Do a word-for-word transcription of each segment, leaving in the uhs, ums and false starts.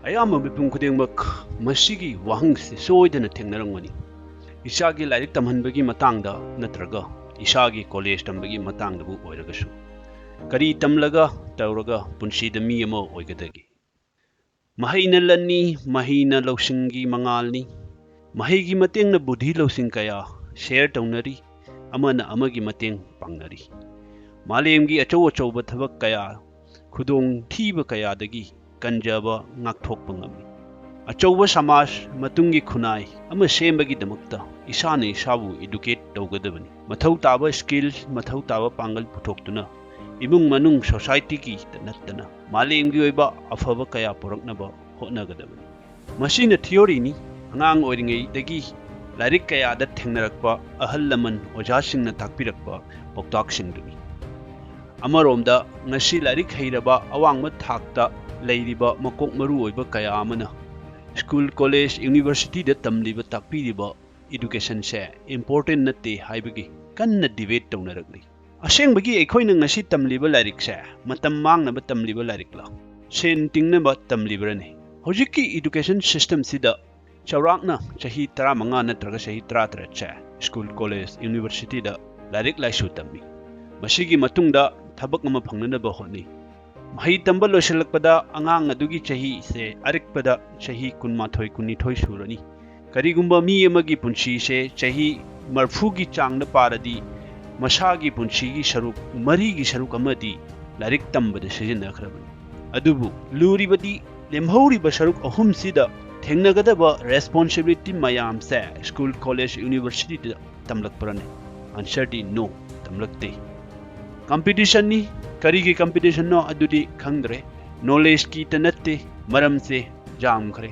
ꯑꯌꯥꯝꯕ ꯃꯤꯄꯨꯝ ꯈꯨꯗꯤꯡꯃꯛ ꯃꯁꯤꯒꯤ ꯋꯥꯍꯪꯁꯤ ꯁꯣꯏꯗꯅ ꯊꯦꯡꯅꯔꯝꯒꯅꯤ꯫ ꯏꯆꯥꯒꯤ ꯂꯥꯏꯔꯤꯛ ꯇꯝꯍꯟꯕꯒꯤ ꯃꯇꯥꯡꯗ ꯅꯠꯇ꯭ꯔꯒ ꯏꯁꯥꯒꯤ ꯀꯣꯂꯦꯖ ꯇꯝꯕꯒꯤ ꯃꯇꯥꯡꯗꯕꯨ ꯑꯣꯏꯔꯒꯁꯨ, ꯀꯔꯤ ꯇꯝꯂꯒ ꯇꯧꯔꯒ ꯄꯨꯟꯁꯤꯗ ꯃꯤ ꯑꯃ ꯑꯣꯏꯒꯗꯒꯦ? ꯃꯍꯩꯅ ꯂꯟꯅꯤ, ꯃꯍꯩꯅ ꯂꯧꯁꯤꯡꯒꯤ ꯃꯉꯥꯜꯅꯤ꯫ ꯃꯍꯩꯒꯤ ꯃꯇꯦꯡꯅ ꯕꯨꯙꯤ ꯂꯧꯁꯤꯡ ꯀꯌꯥ ꯁꯦꯌꯔ ꯇꯧꯅꯔꯤ, ꯑꯃꯅ ꯑꯃꯒꯤ ꯃꯇꯦꯡ ꯄꯥꯡꯅꯔꯤ꯫ ꯃꯥꯂꯦꯝꯒꯤ ꯑꯆꯧ ꯑꯆꯧꯕ ꯊꯕꯛ ꯀꯌꯥ, ꯈꯨꯗꯣꯡꯊꯤꯕ ꯀꯌꯥꯗꯒꯤ ꯀꯟꯖꯕ ꯉꯥꯛꯊꯣꯛꯄ ꯉꯝꯃꯤ꯫ ꯑꯆꯧꯕ ꯁꯃꯥꯖ, ꯃꯇꯨꯡꯒꯤ ꯈꯨꯟꯅꯥꯏ ꯑꯃ ꯁꯦꯝꯕꯒꯤꯗꯃꯛꯇ ꯏꯁꯥꯅ ꯏꯁꯥꯕꯨ ꯏꯗꯨꯀꯦꯠ ꯇꯧꯒꯗꯕꯅꯤ꯫ ꯃꯊꯧ ꯇꯥꯕ ꯁ꯭ꯀꯤꯜ, ꯃꯊꯧ ꯇꯥꯕ ꯄꯥꯡꯒꯜ ꯄꯨꯊꯣꯛꯇꯨꯅ ꯏꯃꯨꯡ ꯃꯅꯨꯡ ꯁꯣꯁꯥꯏꯇꯤꯒꯤꯇ ꯅꯠꯇꯅ ꯃꯥꯂꯦꯝꯒꯤ ꯑꯣꯏꯕ ꯑꯐꯕ ꯀꯌꯥ ꯄꯨꯔꯛꯅꯕ ꯍꯣꯠꯅꯒꯗꯕꯅꯤ꯫ ꯃꯁꯤꯅ ꯊꯤꯑꯣꯔꯤꯅꯤ꯫ ꯑꯉꯥꯡ ꯑꯣꯏꯔꯤꯉꯩꯗꯒꯤ ꯂꯥꯏꯔꯤꯛ ꯀꯌꯥꯗ ꯊꯦꯡꯅꯔꯛꯄ ꯑꯍꯜ ꯂꯃꯟ ꯑꯣꯖꯥꯁꯤꯡꯅ ꯇꯥꯛꯄꯤꯔꯛꯄ ꯄꯥꯎꯇꯥꯛꯁꯤꯡꯗꯨꯅꯤ꯫ ꯑꯃꯔꯣꯝꯗ ꯉꯁꯤ ꯂꯥꯏꯔꯤꯛ ꯍꯩꯔꯕ ꯑꯋꯥꯡꯕ ꯊꯥꯛꯇ ꯂꯩꯔꯤꯕ ꯃꯀꯣꯛ ꯃꯔꯨ ꯑꯣꯏꯕ ꯀꯌꯥ ꯑꯃꯅ ꯁ꯭ꯀꯨꯜ, ꯀꯣꯂꯦꯖ, ꯌꯨꯅꯤꯚꯔꯁꯤꯇꯤꯗ ꯇꯝꯂꯤꯕ, ꯇꯥꯛꯄꯤꯔꯤꯕ ꯏꯗꯨꯀꯦꯁꯟꯁꯦ ꯏꯝꯄꯣꯔꯇꯦꯟ ꯅꯠꯇꯦ ꯍꯥꯏꯕꯒꯤ ꯀꯟꯅ ꯗꯤꯕꯦꯠ ꯇꯧꯅꯔꯛꯂꯤ꯫ ꯑꯁꯦꯡꯕꯒꯤ ꯑꯩꯈꯣꯏꯅ ꯉꯁꯤ ꯇꯝꯂꯤꯕ ꯂꯥꯏꯔꯤꯛꯁꯦ ꯃꯇꯝ ꯃꯥꯡꯅꯕ ꯇꯝꯂꯤꯕ ꯂꯥꯏꯔꯤꯛꯂ? ꯁꯦꯟ ꯇꯤꯡꯅꯕ ꯇꯝꯂꯤꯕ꯭ꯔꯅꯦ? ꯍꯧꯖꯤꯛꯀꯤ ꯏꯗꯨꯀꯦꯁꯟ ꯁꯤꯁꯇꯦꯝꯁꯤꯗ ꯆꯥꯎꯔꯥꯛꯅ ꯆꯍꯤ ꯇꯔꯥꯃꯉꯥ ꯅꯠꯇ꯭ꯔꯒ ꯆꯍꯤ ꯇꯔꯥꯇꯔꯦꯠꯁꯦ ꯁ꯭ꯀꯨꯜ, ꯀꯣꯂꯦꯖ, ꯌꯨꯅꯤꯚꯔꯁꯤꯇꯤꯗ ꯂꯥꯏꯔꯤꯛ ꯂꯥꯏꯁꯨ ꯇꯝꯃꯤ꯫ ꯃꯁꯤꯒꯤ ꯃꯇꯨꯡꯗ ꯊꯕꯛ ꯑꯃ ꯐꯪꯅꯅꯕ ꯍꯣꯠꯅꯩ꯫ ꯃꯍꯩ ꯇꯝꯕ ꯂꯣꯏꯁꯤꯜꯂꯛꯄꯗ ꯑꯉꯥꯡ ꯑꯗꯨꯒꯤ ꯆꯍꯤꯁꯦ ꯑꯔꯤꯛꯄꯗ ꯆꯍꯤ ꯀꯨꯟꯃꯥꯊꯣꯏ, ꯀꯨꯟꯅꯤꯊꯣꯏ ꯁꯨꯔꯅꯤ꯫ ꯀꯔꯤꯒꯨꯝꯕ ꯃꯤ ꯑꯃꯒꯤ ꯄꯨꯟꯁꯤꯁꯦ ꯆꯍꯤ ꯃꯔꯐꯨꯒꯤ ꯆꯥꯡꯗ ꯄꯥꯔꯗꯤ, ꯃꯁꯥꯒꯤ ꯄꯨꯟꯁꯤꯒꯤ ꯁꯔꯨꯛ ꯃꯔꯤꯒꯤ ꯁꯔꯨꯛ ꯑꯃꯗꯤ ꯂꯥꯏꯔꯤꯛ ꯇꯝꯕꯗ ꯁꯤꯖꯤꯟꯅꯈ꯭ꯔꯕꯅꯤ꯫ ꯑꯗꯨꯕꯨ ꯂꯨꯔꯤꯕꯗꯤ ꯂꯦꯝꯍꯧꯔꯤꯕ ꯁꯔꯨꯛ ꯑꯍꯨꯝꯁꯤꯗ ꯊꯦꯡꯅꯒꯗꯕ ꯔꯦꯁꯄꯣꯟꯁꯤꯕꯤꯂꯤꯇꯤ ꯃꯌꯥꯝꯁꯦ ꯁ꯭ꯀꯨꯜ, ꯀꯣꯂꯦꯖ, ꯌꯨꯅꯤꯚꯔꯁꯤꯇꯤꯗ ꯇꯝꯂꯛꯄ꯭ꯔꯅꯦ? ꯑꯟꯁꯔꯗꯤ ꯅꯣ, ꯇꯝꯂꯛꯇꯦ꯫ ꯀꯝꯄꯤꯇꯤꯁꯟꯅꯤ꯫ ꯀꯔꯤꯒꯤ ꯀꯝꯄꯤꯇꯤꯁꯟꯅꯣ ꯑꯗꯨꯗꯤ ꯈꯪꯗ꯭ꯔꯦ꯫ ꯅꯣꯂꯦꯖꯀꯤꯇ ꯅꯠꯇꯦ, ꯃꯔꯝꯁꯦ ꯌꯥꯝꯈ꯭ꯔꯦ꯫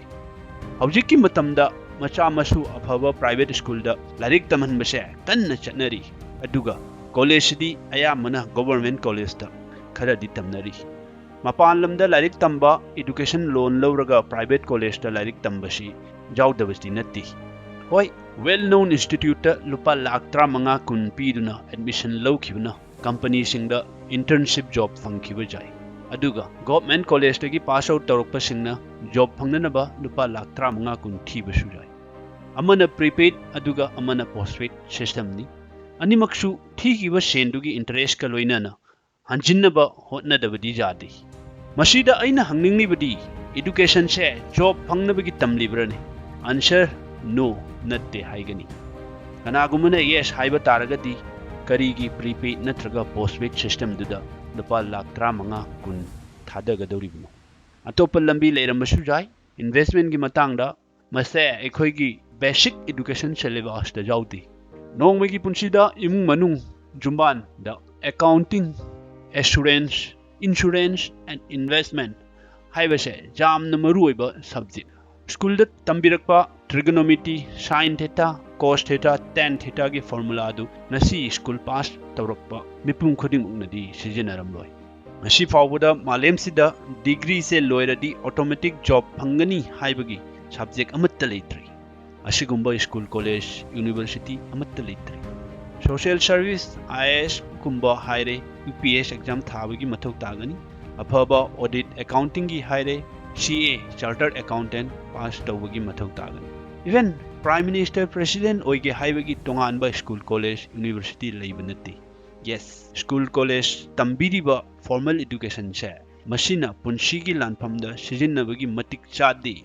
ꯍꯧꯖꯤꯛꯀꯤ ꯃꯇꯝꯗ ꯃꯆꯥ ꯃꯁꯨ ꯑꯐꯕ ꯄ꯭ꯔꯥꯏꯚꯦꯠ ꯁ꯭ꯀꯨꯜꯗ ꯂꯥꯏꯔꯤꯛ ꯇꯝꯍꯟꯕꯁꯦ ꯀꯟꯅ ꯆꯠꯅꯔꯤ꯫ ꯑꯗꯨꯒ ꯀꯣꯂꯦꯖꯁꯤꯗꯤ ꯑꯌꯥꯝꯕꯅ ꯒꯣꯚꯔꯟꯃꯦꯟꯠ ꯀꯣꯂꯦꯖꯇ ꯈꯔꯗꯤ ꯇꯝꯅꯔꯤ꯫ ꯃꯄꯥꯟ ꯂꯝꯗ ꯂꯥꯏꯔꯤꯛ ꯇꯝꯕ, ꯏꯗꯨꯀꯦꯁꯟ ꯂꯣꯟ ꯂꯧꯔꯒ ꯄ꯭ꯔꯥꯏꯚꯦꯠ ꯀꯣꯂꯦꯖꯇ ꯂꯥꯏꯔꯤꯛ ꯇꯝꯕꯁꯤ ꯌꯥꯎꯗꯕꯁꯤ ꯅꯠꯇꯦ꯫ ꯍꯣꯏ, ꯋꯦꯜ ꯅꯣꯟ ꯏꯟꯁꯇꯤꯇ꯭ꯌꯨꯠꯇ ꯂꯨꯄꯥ ꯂꯥꯈ ꯇꯔꯥꯃꯉꯥ ꯀꯨꯟ ꯄꯤꯗꯨꯅ ꯑꯦꯗꯃꯤꯁꯟ ꯂꯧꯈꯤꯕꯅ ꯀꯝꯄꯅꯤꯁꯤꯡꯗ ꯏꯟꯇꯔꯟꯁꯤꯞ ꯖꯣꯕ ꯐꯪꯈꯤꯕ ꯌꯥꯏ꯫ ꯑꯗꯨꯒ ꯒꯣꯚꯔꯟꯃꯦꯟꯠ ꯀꯣꯂꯦꯖꯇꯒꯤ ꯄꯥꯁ ꯑꯥꯎꯠ ꯇꯧꯔꯛꯄꯁꯤꯡꯅ ꯖꯣꯕ ꯐꯪꯅꯅꯕ ꯂꯨꯄꯥ ꯂꯥꯈ ꯇꯔꯥꯃꯉꯥ ꯀꯨꯟ ꯊꯤꯕꯁꯨ ꯌꯥꯏ꯫ ꯑꯃꯅ ꯄ꯭ꯔꯤꯄꯦꯗ ꯑꯗꯨꯒ ꯑꯃꯅ ꯄꯣꯁꯄꯦꯗ ꯁꯤꯁꯇꯦꯝꯅꯤ꯫ ꯑꯅꯤꯃꯛꯁꯨ ꯊꯤꯈꯤꯕ ꯁꯦꯟꯗꯨꯒꯤ ꯏꯟꯇꯔꯦꯁꯀ ꯂꯣꯏꯅꯅ ꯍꯟꯖꯤꯟꯅꯕ ꯍꯣꯠꯅꯗꯕꯗꯤ ꯌꯥꯗꯦ꯫ ꯃꯁꯤꯗ ꯑꯩꯅ ꯍꯪꯅꯤꯡꯂꯤꯕꯗꯤ, ꯏꯗꯨꯀꯦꯁꯟꯁꯦ ꯖꯣꯕ ꯐꯪꯅꯕꯒꯤ ꯇꯝꯂꯤꯕ꯭ꯔꯅꯦ? ꯑꯟꯁꯔ, ꯅꯣ, ꯅꯠꯇꯦ ꯍꯥꯏꯒꯅꯤ꯫ ꯀꯅꯥꯒꯨꯝꯕꯅ ꯌꯦꯁ ꯍꯥꯏꯕ ꯇꯥꯔꯒꯗꯤ, ꯀꯔꯤꯒꯤ ꯄ꯭ꯔꯤꯄꯦꯗ ꯅꯠꯇ꯭ꯔꯒ ꯄꯣꯁꯄꯦꯗ ꯁꯤꯁꯇꯦꯝꯗꯨꯗ ꯂꯨꯄꯥ ꯂꯥꯈ ꯇꯔꯥꯃꯉꯥ ꯀꯨꯟ ꯊꯥꯗꯒꯗꯧꯔꯤꯕꯅꯣ? ꯑꯇꯣꯞꯄ ꯂꯝꯕꯤ ꯂꯩꯔꯝꯕꯁꯨ ꯌꯥꯏ꯫ ꯏꯟꯚꯦꯁꯃꯦꯟꯒꯤ ꯃꯇꯥꯡꯗ ꯃꯁꯦ ꯑꯩꯈꯣꯏꯒꯤ ꯕꯦꯁꯤꯛ ꯏꯗꯨꯀꯦꯁꯟ ꯁꯤꯂꯦꯕꯁꯇ ꯌꯥꯎꯗꯦ꯫ ꯅꯣꯡꯃꯒꯤ ꯄꯨꯟꯁꯤꯗ ꯏꯃꯨꯡ ꯃꯅꯨꯡ ꯖꯨꯝꯕꯥꯟꯗ accounting, assurance, insurance and investment ꯍꯥꯏꯕꯁꯦ ꯌꯥꯝꯅ ꯃꯔꯨꯑꯣꯏꯕ ꯁꯕꯖꯦꯛ꯫ ꯁ꯭ꯀꯨꯜꯗ ꯇꯝꯕꯤꯔꯛꯄ trigonometry, sine theta, cos theta, tan ꯊꯦꯇꯥꯒꯤ ꯐꯣꯔꯃꯨꯂꯥ ꯑꯗꯨ ꯉꯁꯤ ꯁ꯭ꯀꯨꯜ ꯄꯥꯁ ꯇꯧꯔꯛꯄ ꯃꯤꯄꯨꯝ ꯈꯨꯗꯤꯡꯃꯛꯅꯗꯤ ꯁꯤꯖꯤꯟꯅꯔꯝꯂꯣꯏ꯫ ꯉꯁꯤ ꯐꯥꯎꯕꯗ ꯃꯥꯂꯦꯝꯁꯤꯗ ꯗꯤꯒ꯭ꯔꯤꯁꯦ ꯂꯣꯏꯔꯗꯤ ꯑꯣꯇꯣꯃꯦꯇꯤꯛ ꯖꯣꯕ ꯐꯪꯒꯅꯤ ꯍꯥꯏꯕꯒꯤ ꯁꯕꯖꯦꯛ ꯑꯃꯠꯇ ꯂꯩꯇ꯭ꯔꯤ꯫ ꯑꯁꯤꯒꯨꯝꯕ ꯁ꯭ꯀꯨꯜ, ꯀꯣꯂꯦꯖ, ꯌꯨꯅꯤꯚꯔꯁꯤꯇꯤ ꯑꯃꯠꯇ ꯂꯩꯇ꯭ꯔꯤ꯫ Social service, I A S ꯀꯨꯝꯕ ꯍꯥꯏꯔꯦ, ꯌꯨ ꯄꯤ ꯑꯦꯁ ꯑꯦꯛꯖꯥꯝ ꯊꯥꯕꯒꯤ ꯃꯊꯧ ꯇꯥꯒꯅꯤ꯫ ꯑꯐꯕ ꯑꯣꯗꯤꯠ ꯑꯦꯀꯥꯎꯟꯇꯤꯡꯒꯤ ꯍꯥꯏꯔꯦ, ꯁꯤ ꯑꯦ, ꯆꯥꯔꯇꯔ ꯑꯦꯀꯥꯎꯟꯇꯦꯟꯠ ꯄꯥꯁ ꯇꯧꯕꯒꯤ ꯃꯊꯧ ꯇꯥꯒꯅꯤ꯫ ꯏꯚꯟ ꯄ꯭ꯔꯥꯏꯝ ꯃꯤꯅꯤꯁꯇꯔ, ꯄ꯭ꯔꯦꯁꯤꯗꯦꯟꯠ ꯑꯣꯏꯒꯦ ꯍꯥꯏꯕꯒꯤ ꯇꯣꯉꯥꯟꯕ ꯁ꯭ꯀꯨꯜ, ꯀꯣꯂꯦꯖ, ꯌꯨꯅꯤꯚꯔꯁꯤꯇꯤ ꯂꯩꯕ ꯅꯠꯇꯦ꯫ ꯌꯦꯁ, ꯁ꯭ꯀꯨꯜ, ꯀꯣꯂꯦꯖ ꯇꯝꯕꯤꯔꯤꯕ ꯐꯣꯔꯃꯦꯜ ꯏꯗꯨꯀꯦꯁꯟꯁꯦ ꯃꯁꯤꯅ ꯄꯨꯟꯁꯤꯒꯤ ꯂꯥꯟꯐꯝꯗ ꯁꯤꯖꯤꯟꯅꯕꯒꯤ ꯃꯇꯤꯛ ꯆꯥꯗꯦ꯫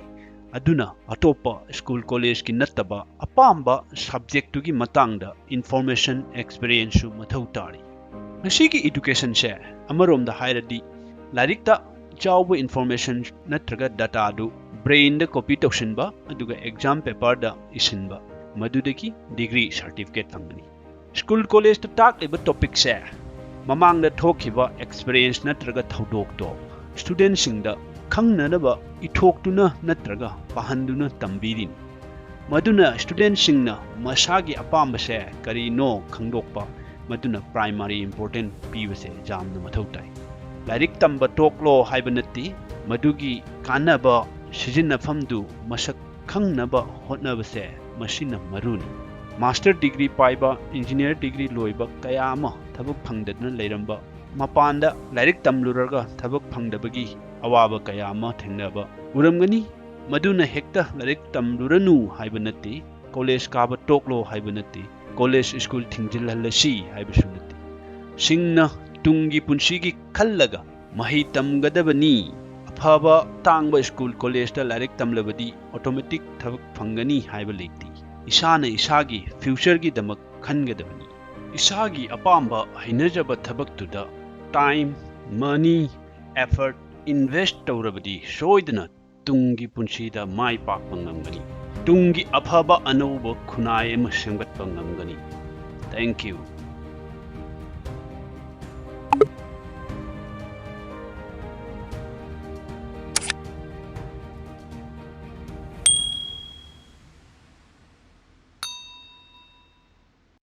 ꯑꯗꯨꯅ ꯑꯇꯣꯞꯄ ꯁ꯭ꯀꯨꯜ, ꯀꯣꯂꯦꯖꯀꯤ ꯅꯠꯇꯕ ꯑꯄꯥꯝꯕ ꯁꯕꯖꯦꯛꯇꯨꯒꯤ ꯃꯇꯥꯡꯗ ꯏꯟꯐꯣꯔꯃꯦꯁꯟ, ꯑꯦꯛꯁꯄꯤꯔꯤꯌꯦꯟꯁꯁꯨ ꯃꯊꯧ ꯇꯥꯔꯤ꯫ ꯉꯁꯤꯒꯤ ꯏꯗꯨꯀꯦꯁꯟꯁꯦ ꯑꯃꯔꯣꯝꯗ ꯍꯥꯏꯔꯗꯤ ꯂꯥꯏꯔꯤꯛꯇ ꯌꯥꯎꯕ ꯏꯟꯐꯣꯔꯃꯦꯁꯟ ꯅꯠꯇ꯭ꯔꯒ ꯗꯇꯥꯗꯨ ꯕ꯭ꯔꯦꯟꯗ ꯀꯣꯄꯤ ꯇꯧꯁꯤꯟꯕ ꯑꯗꯨꯒ ꯑꯦꯛꯖꯥꯝ ꯄꯦꯄꯔꯗ ꯏꯁꯤꯟꯕ, ꯃꯗꯨꯗꯒꯤ ꯗꯤꯒ꯭ꯔꯤ ꯁꯥꯔꯇꯤꯐꯤꯀꯦꯠ ꯐꯪꯒꯅꯤ꯫ ꯁ꯭ꯀꯨꯜ, ꯀꯣꯂꯦꯖꯇ ꯇꯥꯛꯂꯤꯕ ꯇꯣꯄꯤꯛꯁꯦ ꯃꯃꯥꯡꯗ ꯊꯣꯛꯈꯤꯕ ꯑꯦꯛꯁꯄꯤꯔꯤꯌꯦꯟꯁ ꯅꯠꯇ꯭ꯔꯒ ꯊꯧꯗꯣꯛꯇꯣ ꯁ꯭ꯇꯨꯗꯦꯟꯠꯁꯤꯡꯗ ꯈꯪꯅꯅꯕ ꯏꯊꯣꯛꯇꯨꯅ ꯅꯠꯇ꯭ꯔꯒ ꯄꯥꯍꯟꯗꯨꯅ ꯇꯝꯕꯤꯔꯤꯅꯤ꯫ ꯃꯗꯨꯅ ꯁ꯭ꯇꯨꯗꯦꯟꯠꯁꯤꯡꯅ ꯃꯁꯥꯒꯤ ꯑꯄꯥꯝꯕꯁꯦ ꯀꯔꯤꯅꯣ ꯈꯪꯗꯣꯛꯄ, ꯃꯗꯨꯅ ꯄ꯭ꯔꯥꯏꯃꯥꯔꯤ ꯏꯝꯄꯣꯔꯇꯦꯟꯁ ꯄꯤꯕꯁꯦ ꯌꯥꯝꯅ ꯃꯊꯧ ꯇꯥꯏ꯫ ꯂꯥꯏꯔꯤꯛ ꯇꯝꯕ ꯇꯣꯛꯂꯣ ꯍꯥꯏꯕ ꯅꯠꯇꯦ, ꯃꯗꯨꯒꯤ ꯀꯥꯟꯅꯕ ꯁꯤꯖꯤꯟꯅꯐꯝꯗꯨ ꯃꯁꯛ ꯈꯪꯅꯕ ꯍꯣꯠꯅꯕꯁꯦ ꯃꯁꯤꯅ ꯃꯔꯨꯅꯤ꯫ ꯃꯥꯁꯇꯔ ꯗꯤꯒ꯭ꯔꯤ ꯄꯥꯏꯕ, ꯏꯟꯖꯤꯅꯤꯌꯔ ꯗꯤꯒ꯭ꯔꯤ ꯂꯣꯏꯕ ꯀꯌꯥ ꯑꯃ ꯊꯕꯛ ꯐꯪꯗꯗꯨꯅ ꯂꯩꯔꯝꯕ ꯃꯄꯥꯟꯗ ꯂꯥꯏꯔꯤꯛ ꯇꯝꯂꯨꯔꯒ ꯊꯕꯛ ꯐꯪꯗꯕꯒꯤ ꯑꯋꯥꯕ ꯀꯌꯥ ꯑꯃ ꯊꯦꯡꯅꯕ ꯎꯔꯝꯒꯅꯤ꯫ ꯃꯗꯨꯅ ꯍꯦꯛꯇ ꯂꯥꯏꯔꯤꯛ ꯇꯝꯂꯨꯔꯅꯨ ꯍꯥꯏꯕ ꯅꯠꯇꯦ, ꯀꯣꯂꯦꯖ ꯀꯥꯕ ꯇꯣꯛꯂꯣ ꯍꯥꯏꯕ ꯅꯠꯇꯦ, ꯀꯣꯂꯦꯖ ꯁ꯭ꯀꯨꯜ ꯊꯤꯡꯖꯤꯜꯍꯜꯂꯁꯤ ꯍꯥꯏꯕꯁꯨ ꯅꯠꯇꯦ꯫ ꯁꯤꯡꯅ ꯇꯨꯡꯒꯤ ꯄꯨꯟꯁꯤꯒꯤ ꯈꯜꯂꯒ ꯃꯍꯩ ꯇꯝꯒꯗꯕꯅꯤ꯫ ꯑꯐꯕ ꯇꯥꯡꯕ ꯁ꯭ꯀꯨꯜ ꯀꯣꯂꯦꯖꯇ ꯂꯥꯏꯔꯤꯛ ꯇꯝꯂꯕꯗꯤ ꯑꯣꯇꯣꯃꯦꯇꯤꯛ ꯊꯕꯛ ꯐꯪꯒꯅꯤ ꯍꯥꯏꯕ ꯂꯩꯇꯦ꯫ ꯏꯁꯥꯅ ꯏꯁꯥꯒꯤ ꯐ꯭ꯌꯨꯆꯔꯒꯤꯗꯃꯛ ꯈꯟꯒꯗꯕꯅꯤ꯫ ꯏꯁꯥꯒꯤ ꯑꯄꯥꯝꯕ ꯍꯩꯅꯖꯕ ꯊꯕꯛꯇꯨꯗ ꯇꯥꯏꯝ, ꯃꯅꯤ, ꯑꯦꯐꯔꯠ ꯏꯟꯚꯦꯁ ꯇꯧꯔꯕꯗꯤ ꯁꯣꯏꯗꯅ ꯇꯨꯡꯒꯤ ꯄꯨꯟꯁꯤꯗ ꯃꯥꯏ ꯄꯥꯛꯄ ꯉꯝꯒꯅꯤ꯫ ꯇꯨꯡꯒꯤ ꯑꯐꯕ ꯑꯅꯧꯕ ꯈꯨꯟꯅꯥꯏ ꯑꯃ ꯁꯦꯝꯒꯠꯄ ꯉꯝꯒꯅꯤ꯫ Thank you.